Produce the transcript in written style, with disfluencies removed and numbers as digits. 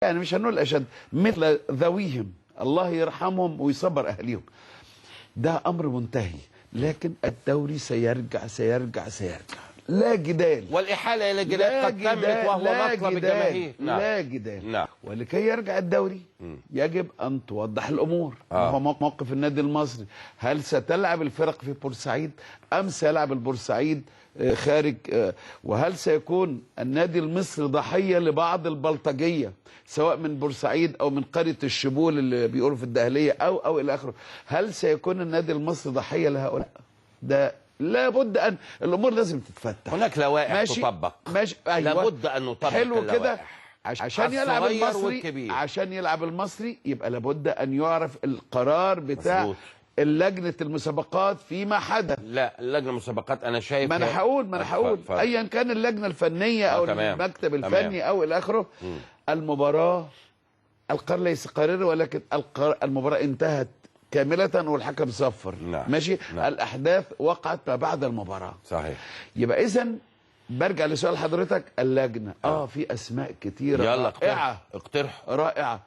يعني مش هنقول اشد، مثل ذويهم الله يرحمهم ويصبر اهليهم. ده امر منتهي، لكن الدوري سيرجع سيرجع سيرجع، لا جدال. والاحاله الى الجنايات قد تمت وهو مطلب الجماهير. نعم. لا جدال. نعم. ولكي يرجع الدوري يجب ان توضح الامور. وهو موقف النادي المصري، هل ستلعب الفرق في بورسعيد ام سيلعب البورسعيد خارج؟ وهل سيكون النادي المصري ضحية لبعض البلطجيه سواء من بورسعيد او من قرية الشبول اللي بيقولوا في الدهليه او الى اخره؟ هل سيكون النادي المصري ضحية لهؤلاء؟ ده لابد ان الامور لازم تتفتح. هناك لوائح تطبق. ماشي، أيوة. لابد ان نطبق. حلو كده. عشان يلعب المصري، عشان يلعب المصري يبقى لابد ان يعرف القرار بتاع مزبوط. اللجنة المسابقات فيما حدث. لا، اللجنة المسابقات انا شايف، ما انا هقول ايا كان اللجنة الفنية او المكتب الفني او الى اخره. المباراة القرار ليس قرار، ولكن المباراة انتهت كاملة والحكم صفر. نعم. ماشي. نعم. الأحداث وقعت ما بعد المباراة. صحيح. يبقى إذا برجع لسؤال حضرتك، اللجنة في أسماء كتيرة. يلا اقترح. اقترح. رائعة.